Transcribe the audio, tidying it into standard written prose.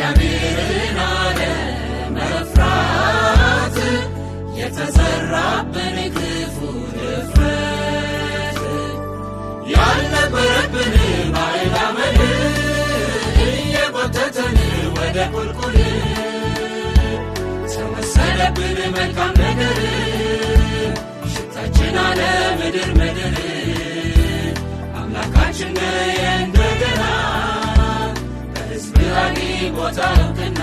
እግዚአብሔርን አለመፍራት፣ የተዘራብን ክፉ ድፍረት፣ ያልነበረብን ባዕድ አመል እየጎተተን ወደ ቁልቁል ተወሰደብን መልካም ነገር፣ ሽታችን አለ ምድር ምድር። አምላካችን እንደገና በሕዝብ ቦታ እውቅና።